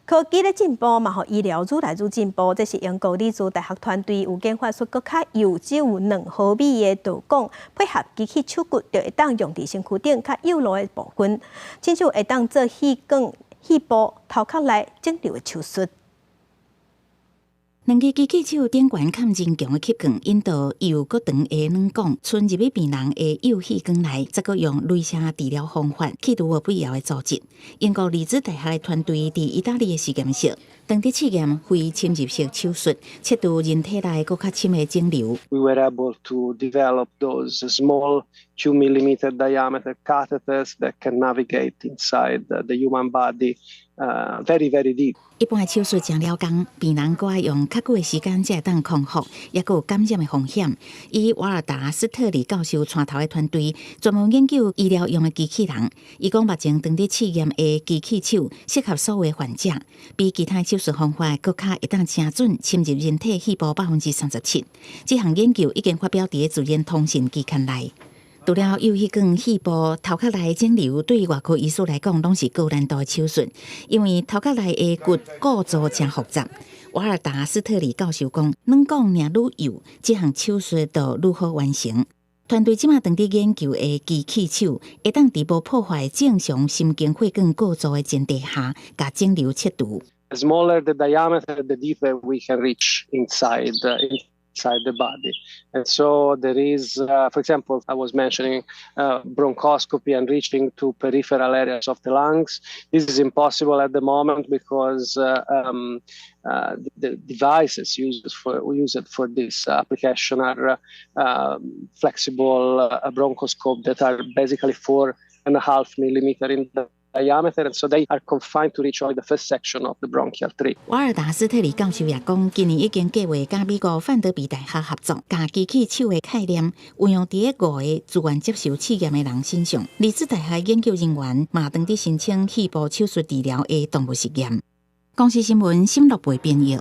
科技咧進步嘛，予醫療愈來愈進步。這是英國利茲大學團隊有研發出閣較幼只有2毫米的導管，配合機器手骨，就會當用佇身軀頂較幼路的部分，親像會當做血管、肺部、頭殼內腫瘤的手術。兩支機器手頂懸崁真強的吸管，引導幼閣長的軟管，伸入去病人的幼氣管內，再閣用雷射治療方法去除無必要的組織。英國利茲大學的團隊佇意大利的實驗室，當佇試驗非侵入式手術，切除人體內閣較深的腫瘤。 We were able to develop those small 2 millimeter diameter catheters that can navigate inside the human body very, very deep. 一般的手術誠了工，病人閣愛用較久的時間才會當康復，抑閣有感染的風險。以瓦爾達斯特里教授帶頭的團隊，專門研究醫療用的機器人。伊講目前當佇試驗的機器手，適合所有的患者，比其他手術方法閣較會當精準侵入人體肺部37%。這項研究已經發表佇自然通訊期刊內。除了幼血管、肺部、頭殼內腫瘤，對外科醫師來講，攏是高難度的手術，因為頭殼內的骨構造誠複雜。瓦爾達斯特里教授講，軟管若愈幼，這項手術就愈好完成。團隊這馬當佇研究的機器手，會當佇無破壞正常神經血管構造的前提下，共腫瘤切除。 The smaller the diameter, the deeper we can reach inside the body. And so there is, for example, I was mentioning bronchoscopy and reaching to peripheral areas of the lungs. This is impossible at the moment because the devices used for this application are flexible bronchoscope that are basically 4.5 millimeter in diameter, and so they are confined to reach only the first section of the bronchial tree. 瓦爾達斯特里教授也講，今年已經計劃佮美國范德比大學合作，共機器手的概念運用佇五個自願接受試驗的人身上。利茲大學研究人員嘛當佇申請肺部手術治療的動物實驗。公視新聞沈樂培編譯。